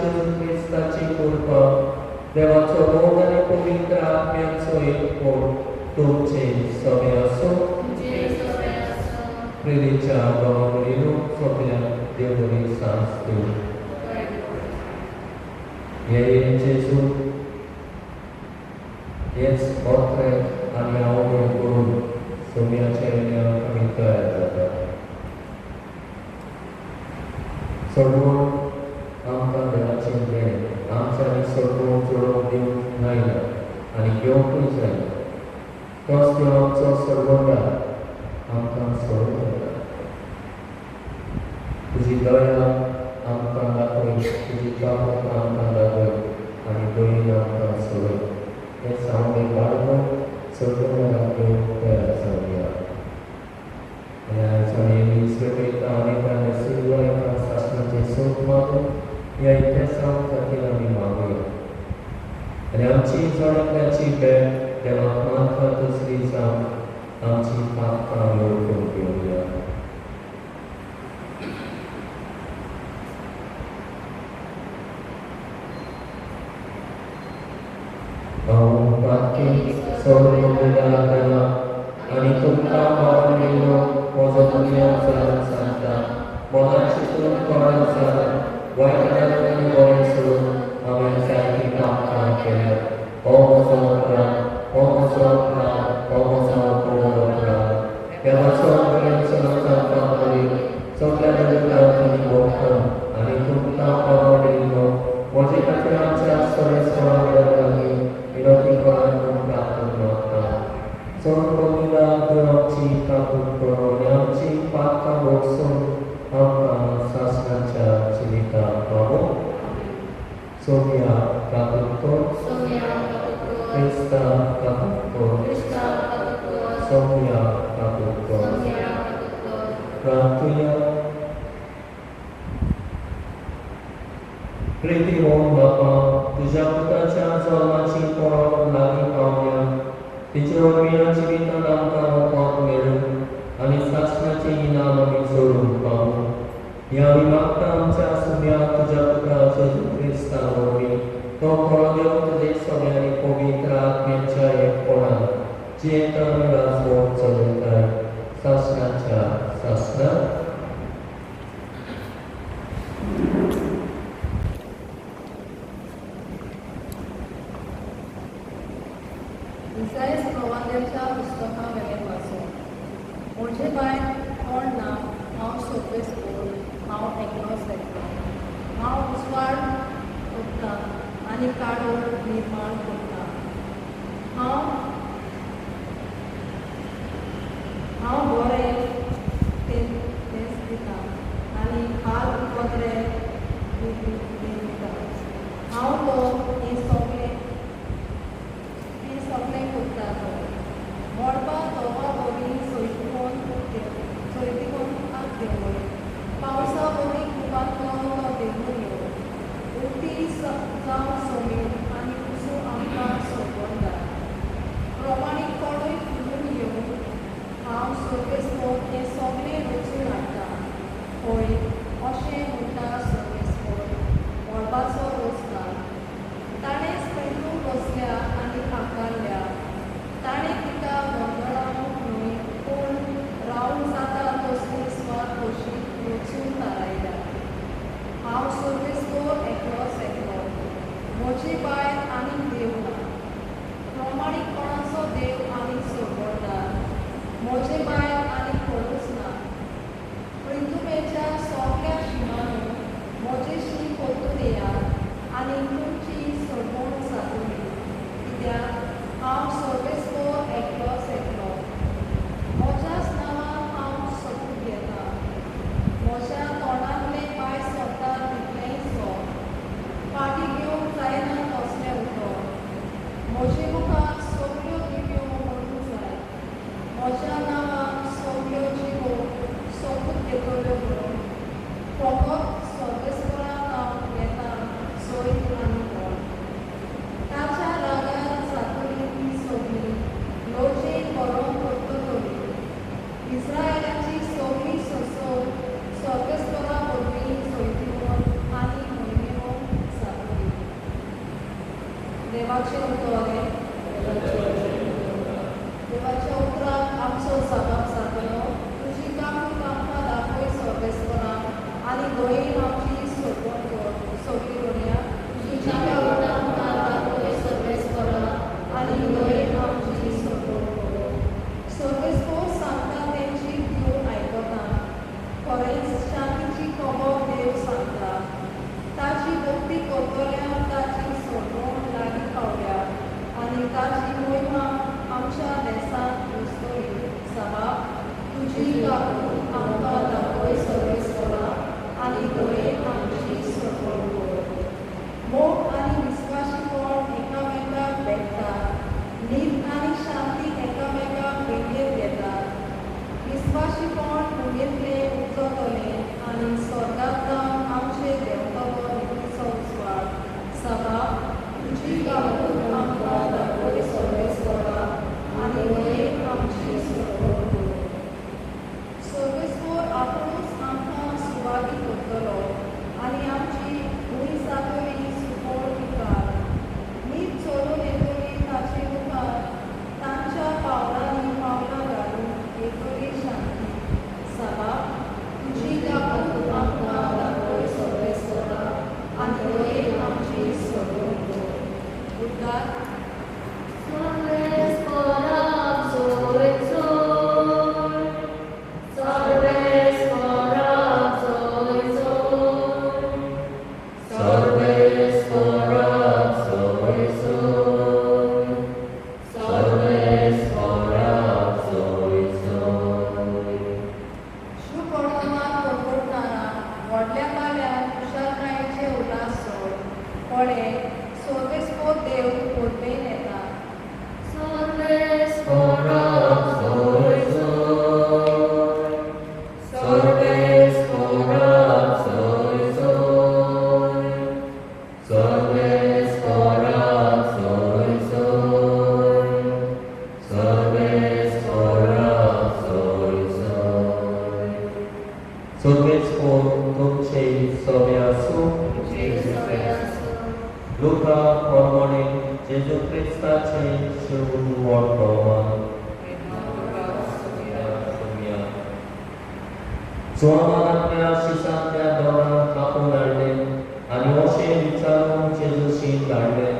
जेजू क्रिस्ताची कृपा, देवाचो मोग आनी पवित्र आत्म्याचो एकवट तुमचे सगळे आसूं. प्रेरीच्या भावावडीनो सगळ्यांक देव बरी सांज दिवं. हे जेजू हेच पोर्ट्रेट आनी आवड करून सोम्याच्या येण्याक आमी तयार जाता. सोडवण आमकां देवाचें देणें, आमच्यांनी सोडवण जोडोवंक दिवंक नायना आनी घेवंकूय जायना. तोच देव आमचो सोडवणदार आमकां सोडून वता. तुजी दया आमकां दाखय, तुजी ताकद आमकां दाखय आनी दयेन आमकां सोडय. हें सांगणे बाळगून सोडवणदाराक घेवंक तयार जावया. आनी आयज आमी मीस भेटयता आनी ताणें सिल्वा एका सासणाचें सूख मागून ह्या इतिहासां खातीर आमी मागुया. आनी आमची जण भेट देवाक मानता तसली जावन आमची पातकां आमी वळखून घेवया. हांव पातकी सोडून देवा आनी तुमकां भावंडिल्लो म्हजो गुन्यांव जावन सांगता. मनान चिंतून कोणाक जावन वायट आनी बरें सोडून हांवें जायतीं पापकां केल्यात. हो म्हजो अपराध, हो म्हजो अपराध, हो म्हजो व्हड अपराध. देवाचो भयंचो जावपा खातीर सगल्या देवतांक आनी भक्तांक आनी तुमकां भावंडिल्लो म्हजे खातीर आमच्या सर्वेस्परा लागीं विनंती करात म्हूण प्रार्थना मागता. सोडून देव आमची काकूट करो आनी आमची पातकां भोगसून आमकां सासणाच्या जिविताक पावो. सोम्या काकूट कर, क्रिस्ता काकूट कर, सोम्या काकूट कर. प्रार्थुया. प्रिती होवन बापा, तुज्या पुताच्या जल्माची परब लागीं पावल्या. तिच्या वरवीं जिवितान आमकां वखद मेळूं आनी सासणाचें इनाम आमी जोडूंक पावूं. ह्या आमी मागता आमच्या सुम्या तुज्या पुता जेजू क्रिस्ता वरवीं. तो खरो देव तुजे सगळ्यांनी पवित्र आत्म्याच्या एकपणान जियेता आनी राजवट चलयताय सासणाच्या सासणाक. इसायस प्रवाद्याच्या पुस्तका वेलें वाचूं. म्हजे भायर कोण ना, हांव सोपेस्कोर, हांव एकलोच एकलो. हांव उजवाड करता आनी काळोख निर्माण करता. हांव बरें तेंच दिता आनी हाल उपद्रे दिता. हांव तो हें सगळें करता. तो मळबा दवा वरी सोयतिकोनाक देंवय, पावसा वरी कुपांतलो तो देंवून येवं. उक्ती जावं जमीन आनी उसू आमकां सोडवणदार. प्रमाणीकपणूय फुलून येवं. हांव सर्वेस्पर हें सगळें रचून हाडटा. हय, अशें म्हणटा सर्वेस्पर मळबाचो रचता. ताणें स्पेंतू रचल्या आनी आकारल्या. ताणें तिका गोंदळावंक न्हय, पूण रावंक जाता तसली सुवात कशी रचून थारायल्या. हांव सर्वेस्पर एकलोच एकलो, म्हजे भायर आनीक देव ना. प्रमाणीकपणाचो देव आनी सोडवणदार म्हजे भायर आनीक कोणूच ना. पृथुमेच्या देवाच्या उतराक आमचो जाबाब जातलो. तुजी काकूट आमकां दाखय सर्वेस्परा आनी दयेन आमची सोडवण कर. सगळी म्हणया, तुजी काकूट आमकां दाखय सर्वेस्परा आनी दयेन आमची सोडवण कर. सर्वेस्पर सांगता तेंची तूं आयकता. खरेंच शांतीची खबर देव सांगता. ताची भक्ती करतल्यांक ताची सोडवण लागीं पावल्या आनी ताची मोहिमा आमच्या देसांत वसतली. सभा, तुजी काकूट आमकां दाखय सर्वेस्परा आनी दयेन आमची सोडवण कर. मोग आनी विस्वाशीपण एकामेकाक भेटता. नीत आनी शांती एकामेकाक वेंगेत घेतात. विस्वाशीपण भुंयेंतलें उपजतलें आनी स्वर्गांत जावन आमचेर देंवतलो नितीचो उजवाड. सभा, तुजी काकूट आमकां दाखय सर्वेस्परा आनी दयेन आमची सोडवण कर. सर्वेस्पर आपुणूच आमकां सुवादी करतलो आनी आमची भूंय जातली सुफळ पिकार. नीत चलून येतली ताचे मुखार, तांच्या पावलांनी पावलां घालून येतली शांती. सभा, तुजी काकूट आमकां दाखय सर्वेस्परा आनी दयेन आमची सोडवण कर. उद्गार. सर्वेस्पराक सोय सोय, सर्वेस्पराक सोय सोय. शुभवर्तमान परवडणारा व्हडल्या पाल्यार खुशालकायेचे उल्हास सोड. पळे, सर्वेस्पर देव परबेन येता. सर्वेस्पराक सोय सोय, सर्वेस्पराक सोय सोय, सर्वेस्पराक सोय सोय, सर्वेस्पराक सोय सोय. सर्वेस्पर तुमचे सवे आसूं. लुका प्रमाणे जेजू क्रिस्ताचे शुभ वर्तमान. जुवान आपल्या शिसांतल्या दोरांक कापून हाडले आनी अशें विचारून जेजूशी धाडले,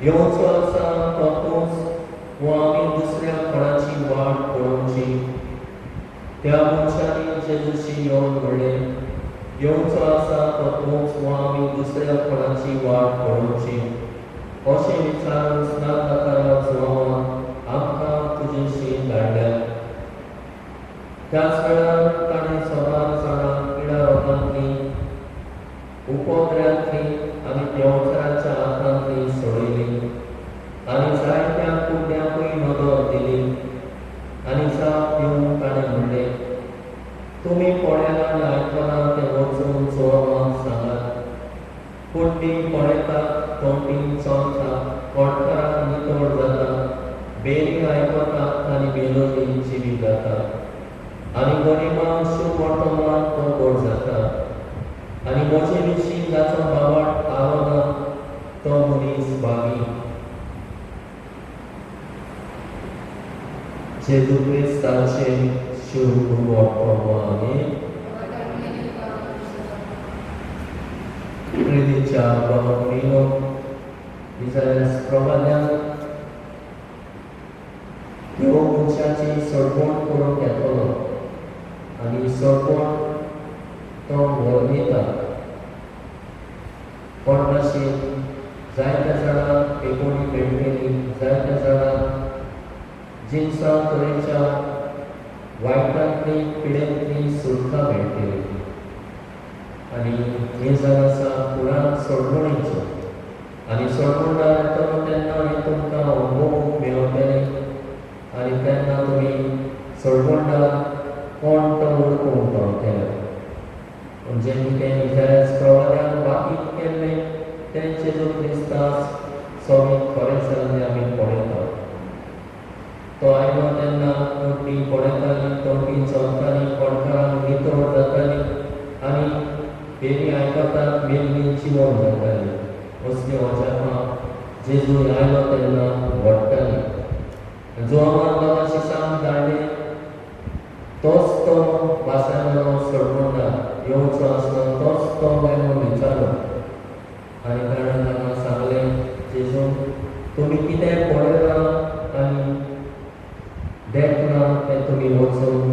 येवचो आसा तो तूंच वो आमी दुसऱ्या कोणाची वाट पळोवची? त्या मनशांनी जेजूशी येवन म्हणलें, येवचो आसा तो तूंच वो आमी दुसऱ्या कोणाची वाट पळोवची? अशें विचारून स्नानदातारा जुवान आमकां तुजेशी धाडल्या. त्याच वेळार ताणें सबार जाणां पिडा रोगांतली, उपद्र्यांतली आनी देंवचाराच्या हातांतली सोडयली आनी जायत्या कुड्ड्यांकूय नदर दिली. आनी जाप दिवन ताणें म्हणलें, तुमी पळयलां आनी आयकलां तें वचून जुवांक सांगात. कुड्डीं पळयतात, तोंडी चलतात, कोटकारां नितळ जातात, बेरीं आयकतात आनी मेलोनी जिवी जातात आनी गरिबांक शुभवर्तमान खबर जाता. आनी म्हजे विशीं जाचो बावाट आवना तो मनीस भागी. जेजू क्रिस्ताचे शुभ वर्तमान. प्रेरीच्या भावणीनो, इजायस प्रवाल्यान देव मनशाची सोडवण करूंक येतलो आनी सोडवण तो व्हरून येता. कोण भाशेन जायत्या जाणांक पेकोणी मेळटली, जायत्या जाणांक जिनसां तरेच्या वायटांतली पिडेंतली सुटका मेळटली. आनी हे जावन आसा कुराण सोडवणीचो. आनी सोडवणदार येतलो तेन्ना हें तुमकां अनुभवूंक मेळटलें आनी तेन्ना तुमी सोडवणदार कोण तो वळखूंक पावतले. पूण जें कितें इजायस प्रवाल्यान वाकीत केल्लें तें जेजू क्रिस्तास सगळें खरें जाल्लें आमी पळयतात. तो आयलो तेन्ना तोंडी पळयताली, तोंडी चलताली, कोणकारांक नितळ जाताली आनी फेरी आयकतात मेल्ली जिवन जाताली. असली अजापां जेजू आयलो तेन्ना घडटाली. जुवांवान बाबा शिसांक धाडले तोच तो बासायलो सोडमोंडा येवचो आसलो तोच तो काय म्हणून विचारलो. आनी ताणें ताका सांगलें, जेजून तुमी कितें पळयलां आनी देखलां तें तुमी वचून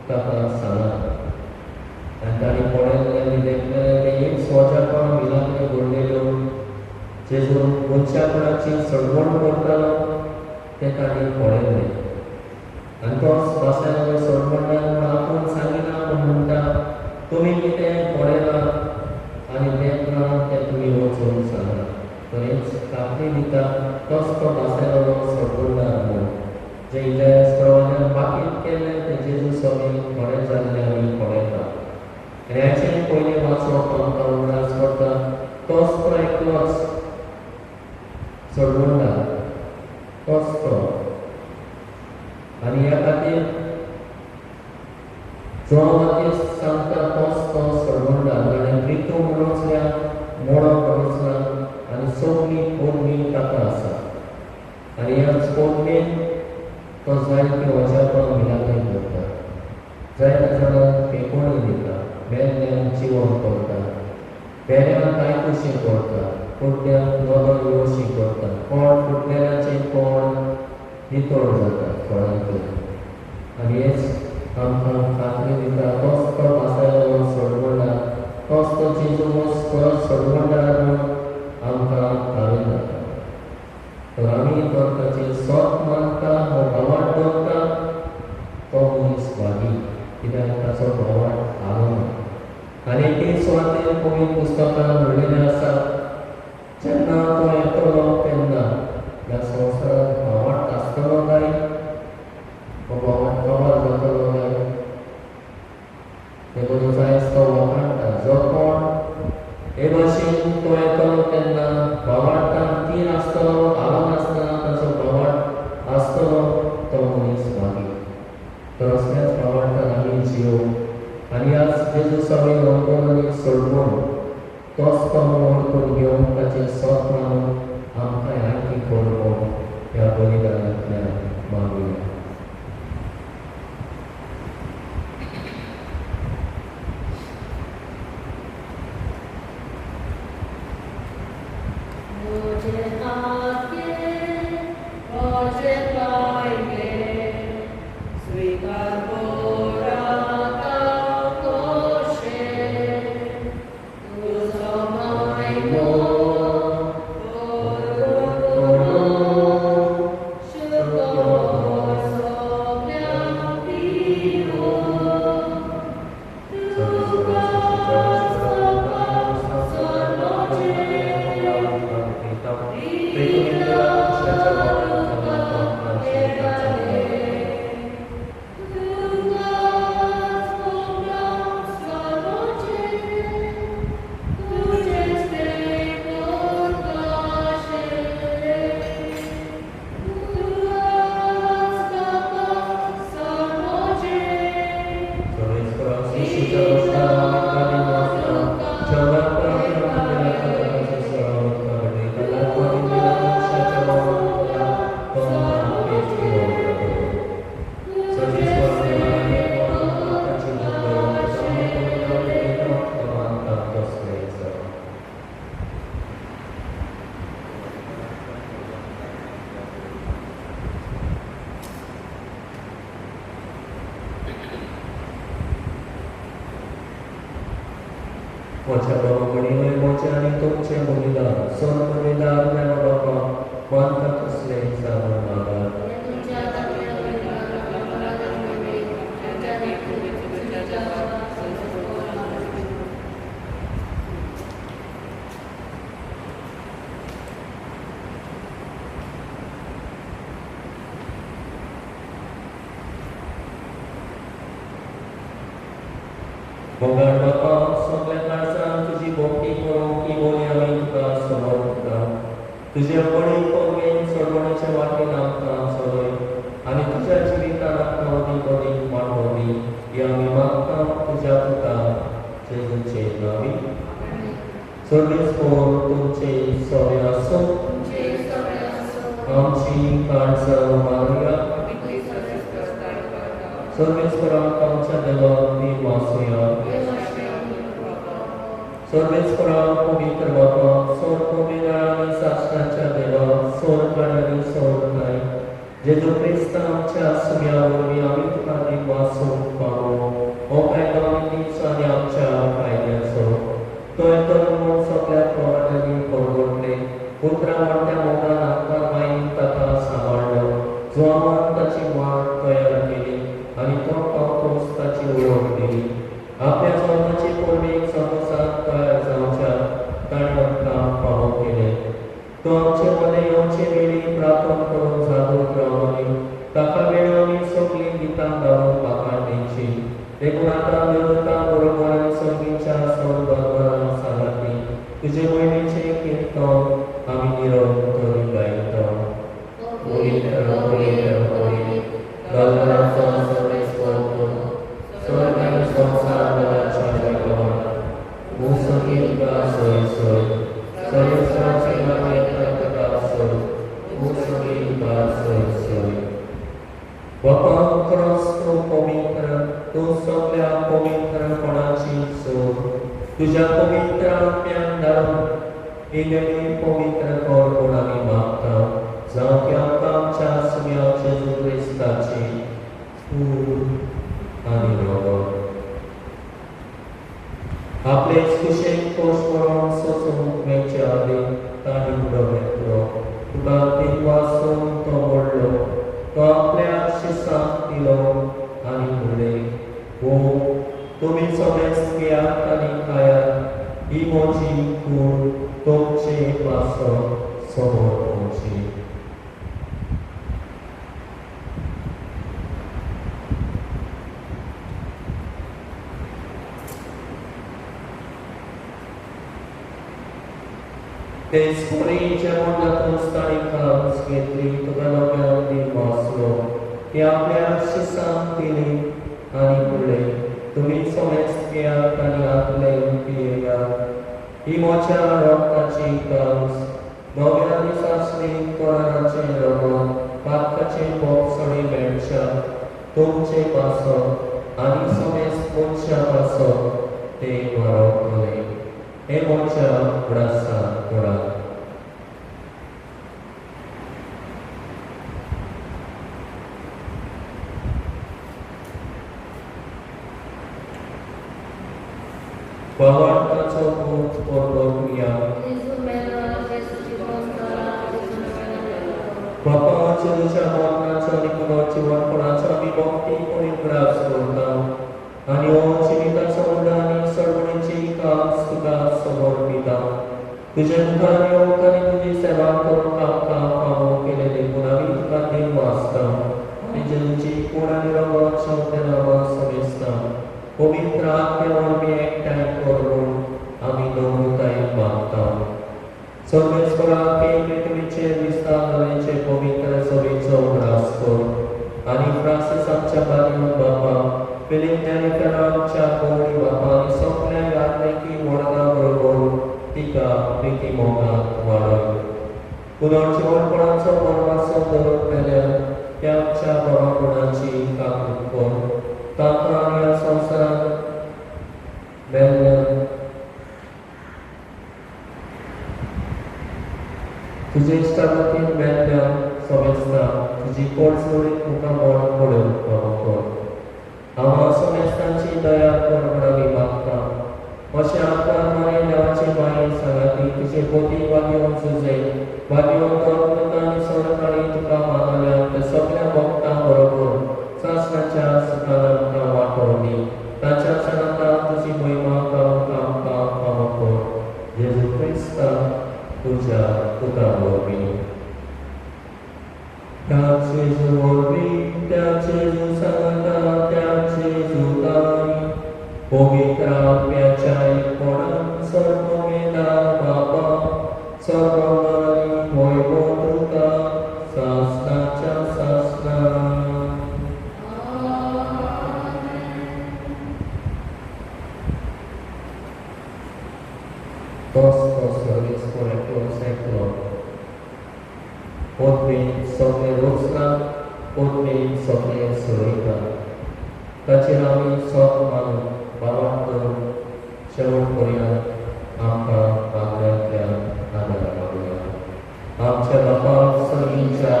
ताका सांगात. आनी तांणी पळयल्लें आनी देखलेलें तें एक स्वजापा मिलाग्री घडलेल्यो, जेजून मनशापणाची सडवण करतालो तें तांणी पळयल्लें. आनी तोच बासायलो सोडमोंडा म्हूण आपूण सांगिना पूण म्हणटा तुमी कितें पळयलां आनी देखलां तें तुमी वचून सांगात. तरेंच खात्री दिता तोच तो बासायलो सोडमोंडा म्हूण जें इजायस प्रवानान बाकीत केल्लें तें जेजू स्वामी खरें जाल्लें आमी पळयता. आनी हाचें पयलें वाचप आमकां उगडास पडटा तोच तो एकलोच सोडमोंडा तोच तो. आनी ह्या खातीर जुवांव मातीस सांगता तोच तो सोडमोंडा. ताणें प्रितू म्हणोचल्या मोडो म्हणोचला आनी सगळी पोरणी ताका आसा. आनी ह्याच पोरणेन तो जायत्यो अजापां मिलाग्री करता, जायत्या जाणांक पेकोणी दिता, मेल्ल्यांक जिवन करता, बेऱ्यांक आयकुशी करता, कुड्ड्यांक नदर येवशी करता, कोण फुटलेल्याचें कोण नितळ जाता थोड्यांक. आनी हेच आमकां खात्री दिता तोच तो बासायलो सोडमोंडा, तोच तो जेजू परत सोडमोंडा म्हूण आमकां थारोवन जाता. तर आमी तर ताचें सत मानता हो भावार्थ दवरता तो मनीस भागी, कित्याक ताचो भावार्थ हालोना. आनी एके सुवातेर पवित्र पुस्तकान म्हणलेलें आसा, जेन्ना तो येतलो तेन्ना ह्या संवसारांत भावार्थ आसतलो काय हो भावार्थ कबर जातलो काय देखून आयज तो वाखाणटा जो कोण हे भाशेन तो येतलो तेन्ना भावार्थान तीन आसतलो, हालोनासतना ताचो भावार्थ आसतलो तो मनीस भागी. तर असल्याच भावार्थान आमी जियोवंक आनी आज जेजू स्वामी वंदन सोडून तोच तो वळखून घेवन ताचें सत मानून आमकां आयकी करप ह्या बलिदानांतल्यान मागुया. म्हज्या बाबा म्हणिल्लें म्हजें आनी तुमचें बलिदान सोन बलिदान मेळो बाबा मानता तसलें जावन मागात. मोगाळ बापा सगल्या काळजान तुजी भक्ती करूंक ही बोली आमी तुका समर्पता. तुजे बळी कोमेन सोडवण्याच्या वाटेन आमकां चलय आनी तुज्या जिवितान आमकां अदीक अदीक वाडो दी ही आमी मागता तुज्या पुता जेजूचे नांवी. सर्वेस्पर तुमचे सगळे आसूं. आमची काळजां मारुया. सर्वेस्पराक आमच्या देवाक दिनवासुया. सर्वेस्पराक पवित्र बापा, स्वर्ग मेळा सासणाच्या देवा, स्वर्ग आनी स्वर्ग जेजू क्रिस्त आमच्या सुम्या वरवीं आमी तुका दिनवासूंक पावो. हो कायदो आमी दीस आनी आमच्या फायद्याचो. तो येतलो म्हूण सगळ्या प्रमाणांनी परवडले. उतरां वाडट्या मोगान आमकां मायेन ताका सांबाळ्ळो. जुवांवान ताची वाट तयार केली आनी तो पावतोच ताची वळख दिली. आपल्या जल्माचे परबेक संवसार तयार जावच्या ताणें आमकां फावो केलें. तो आमचे मदें येवचे वेळी प्रार्थना करून जागृत रावलोनी ताका वेळ आमी सगळीं गितां गावन पाकाण दिवची. देखून आतां देवता बरोबर आनी संगीच्या स्वर्गदूतां सांगाती तुजे म्हयनेचें किर्तन आमी निरंतर गायता. पवित्र पवित्र पवित्र दलदलाचो सर्वेस्पर स्वर्ग आनी संवसार बलाच्या वैभवान मुसकी तुका सोय सोय. सर्वेस्पराचे नांव येता तुका सोय, मुसकी तुका सोय सोय. बापा क्रॉस तूं पवित्र, तूं सगळ्या पवित्रपणाची सोड. तुज्या पवित्र आत्म्यान धाडून ही देणी पवित्र कर म्हूण आमी मागता, जावं की आमकां आमच्या सुम्या जेजू क्रिस्ताची कूड आनी रगत आपले कुशेक कोश म्हणून सोसूंक मेळचे आदी तांणी उडो घेतलो. तुका दिनवासून तो मोडलो. तो आपल्या शिसांक दिलो आनी म्हणलें, हो तुमी सगळेच घेयात आनी खायात. ही म्हजी कूड तुमचे पासत समर्पणची. तेच परी जेवण जातूच ताणें कांच घेतली, तुका नव्यान दिनवासलो, ती आपल्या शिसांक दिली आनी म्हणलें, तुमी सगळेच घेयात आनी आपले पियेयात. ही म्हज्या रक्ताची कांच, नव्या दिसासनी कराराचें रगत, पातकाचें बोगसणी मेळच्या तुमचे पासत आनी समेस्त मनशां पासत ते वाडवतले. हे म्हज्या उडासान करात. भावार्थाचो पूत परगटुया. बापा, जेजूच्या मरणाचो आनी पुनर्जिवनपणाचो आमी भक्तीपणी उगडास करता आनी हो जिविताचो उडा आनी सडवणीची कांच तुका समर्पिता. तुजे मुखार येवंक आनी तुजी सेवा करूंक आमकां फावो केलें देखून आमी तुका दिनवासता आनी जेजूची कूड आनी रगत शब्द नांवां समेस्ता पवित्र आत्म्या वरवीं एकठांय कर म्हूण आमी नम्रतायेन मागता. सर्वेस्पराक पृथ्वीचेर विस्तार जाल्ल्याचे पवित्र सभेचो उगडास कर आनी फ्रांसीस आमच्या बालयो बापा, फिलीप ज्ञानिकरा आमच्या गौरी बापा आनी सगल्या यात्रेकी वडगां बरोबर तिका प्रिती मोगांत वाडय. पुनर्जिवनपणाचो परवासो धरून मेल्यार त्या आमच्या बाबा गुणाची काकूट कर. तांकां आनी ह्या संवसारांत मेल्ल्या तुजे इश्टागतीन मेल्ल्या समेस्तांक तुजी पोटसोडीत मुखामळ पळोवंक फावो कर. हांव समेस्तांची दया कर म्हूण आमी मागता. अशें आमकां मारे देवाचे माये सांगाती तुजे पोती वागेवन जुजे वागेवन धर्मता आनी सरकाळी तुका मानल्या त्या सगळ्या भक्तां बरोबर सासणाच्या सुखान आमकां वांटो दी. ताच्या सांगाता तुजी महिमा करूंक आमकां फावो कर. जेजू क्रिस्ता तुज्या पुता वरवीं. त्या जेजू वरवीं, त्या जेजू सांगाता, त्या जेजू पवित्र आत्म्याच्या एकपणान सर्वमेदा बापा, सर्वमानी वैभव तुका सासणाच्या सासणा. तोस तो सर्वेस्पर एकलोच एकलो, पदवेन सगळें रचलां, पदवेन सगळें चलयता. ताचेर आमी सोक मानून बाबाक करून शेवट पर्यंत आमकां मागण्यांतल्यान आदार मागुया. आमच्या बापा सर्गीच्या,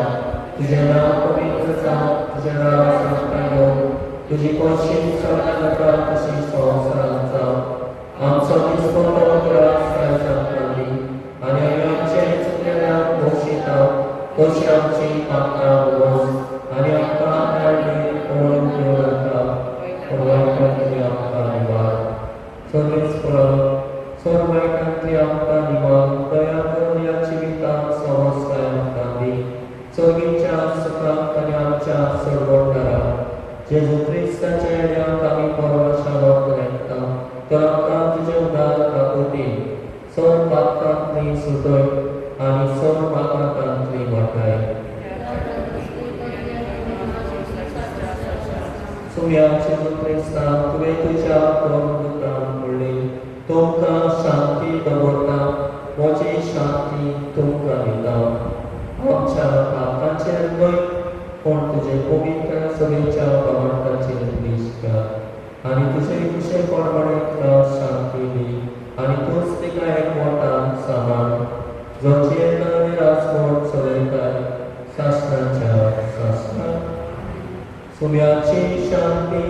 तुजें नांव पवित्र जावं, तुजें नांव सांगता येवं, तुजी कोशी स्वर्गात जाता तशी संवसारांत जावं. आमचो दिसपट्टो ग्रास आयज आमकां दी आनी आमी आमचे चुकलेल्यांक भोगशिता तशी आमची पात्रां भोगोस आनी आमकां आडमेळी ओडून घेवं नाका, पूण वायटांतली आमकां निवार. सर्वेस्परा, सर्व वायटांतली आमकां निवार. दया करून ह्या जिवितांत समजकाय आमकां दी. सर्गीच्या सुखाक आनी आमच्या सोडवणदारा जेजू क्रिस्ताच्या येण्याक आमी परवाशा लेखता, तर आमकां तुजे उदार काकुळटी सर्व पातकांतली सुटय आनी सर्व पातकांतली वाटाय. सुम्या जेजू क्रिस्ता, तुवें तुज्या दुतांक म्हणलें, तुमकां शांती दवरता, म्हजी शांती तुमकां दिता. आमच्या पापाचेर न्हय, पूण तुजे पवित्र सभेच्या भावार्थाचेर दिश्ट घाल आनी तुजे कुशे प्रमाणे तुका शांती दी आनी तूंच तिका एकवटान सांबाळ, जो जियेता आनी राजवट चलयता सासणाच्या सासणाक. सुम्याची शांती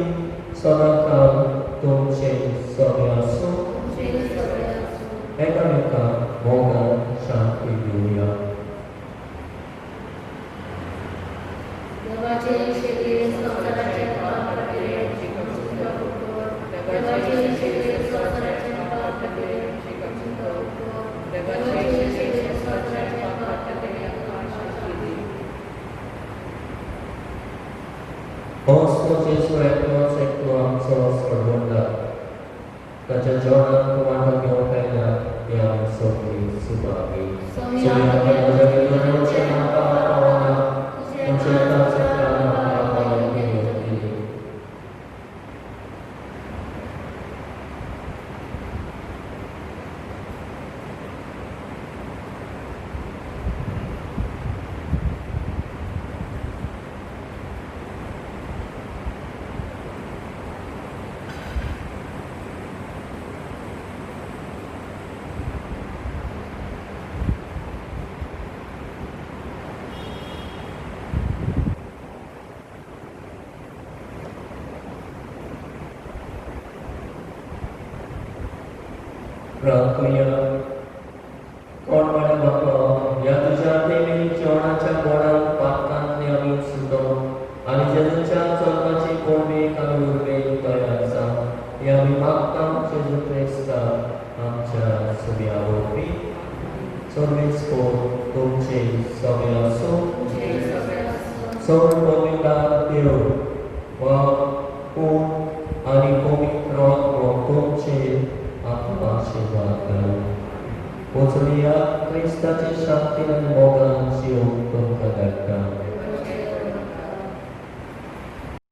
सदांकाळ तुमचे सगळे आसूं. एकामेकांक मोगान शांती दिवया. देवाचे शेगडे संवसाराचे पाप काडटले, आमचेर उपकार. देवाचे शेगडे संवसाराचे पाप काडटले, आमचेर उपकार. देवाचे शेगडे संवसाराचे पाप काडटले, आमकां शांती दी. होच जेजू एकलोच एकलो आमचो सोडवणदार. ताच्या जेवणाक वांटो घेवंक आयल्या ही आमी सगळीं सुभागी. सुम्या म्हाका पावना, तुमच्या एकाच एकल्यान म्हाका पावोवन दिली. प्रार्थुया. कोण म्हळ्यार बापा, ह्या तुज्या प्रेमी जेवणाच्या गोडान पातकांतली आमी सुटो आनी जेजूच्या जल्माची कोडवेक आमी उर्बेक तयार जावं, हे आमी मागता जेजू क्रिस्ता आमच्या सुम्या वरवीं. सर्वेस्पर तुमचे सगळे आसूं. सर्व पवित्र देव बाप, पूत आनी पवित्र आत्मो तुमचेर आपलो आशिर्वाद घालूं. वचुया, क्रिस्ताची शांती आनी मोगान जीव तुमकां धाडटा.